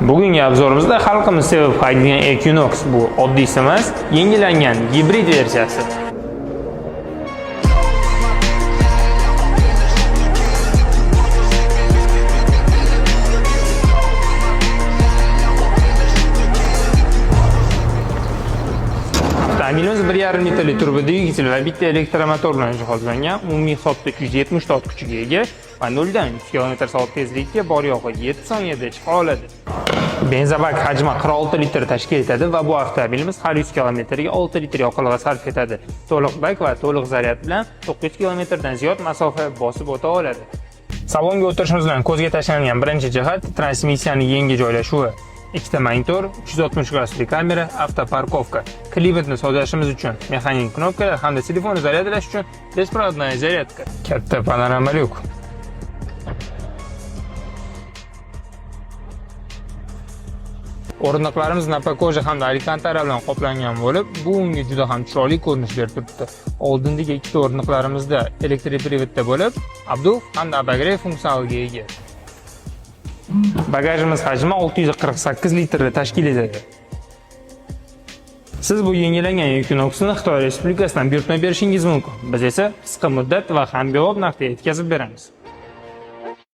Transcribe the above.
Bugungi обзор imizda xalqimiz sevib haydaydigan Equinox, bu oddiysi emas, yangilangan gibrid versiyasi. Avtomobilimiz 1,5 litrli turbo dvigatel va bitta elektromotor bilan jihozlangan. Umumiy hisobda 370 ta ot kuchiga ega va 0 dan 100 km/soat tezlikka bor yo'g'i 7 soniyada chiqa oladi. Benzobak hajmi 46 litr tashkil etadi va bu avtomobilimiz har 100 kilometrga 6 litr yoqilg'i sarf etadi. To'liq bak va to'liq zaryad bilan 900 kilometrdan ziyod masofa bosib o'ta oladi. Salonga o'tirishimiz bilan ko'zga tashlangan birinchi jihat transmissiyaning yangi joylashuvi. Ikkita monitor, 360 gradusli kamera, автопарковка, Klimatni sozlashimiz uchun mexanik knopkalar hamda telefonni zaryadlash uchun беспроводная зарядка. Katta panorama lyuk. O'rindiqlarimiz nappa koja hamda alkantara bilan qoplangan bo'lib, bu unga juda ham chiroyli ko'rinish berib turibdi. Oldindagi ikkita o'rindiqlarimizda электропривод da bo'lib, обдув hamda обогрев funksionaliga ega. Bagajimiz hajmi 648 litrni tashkil etadi. Siz bu yangilangan Equinox'ni Xitoy Respublikasidan buyurtma berishingiz mumkin. Biz esa qisqa muddat va hamjavob narxda yetkazib beramiz.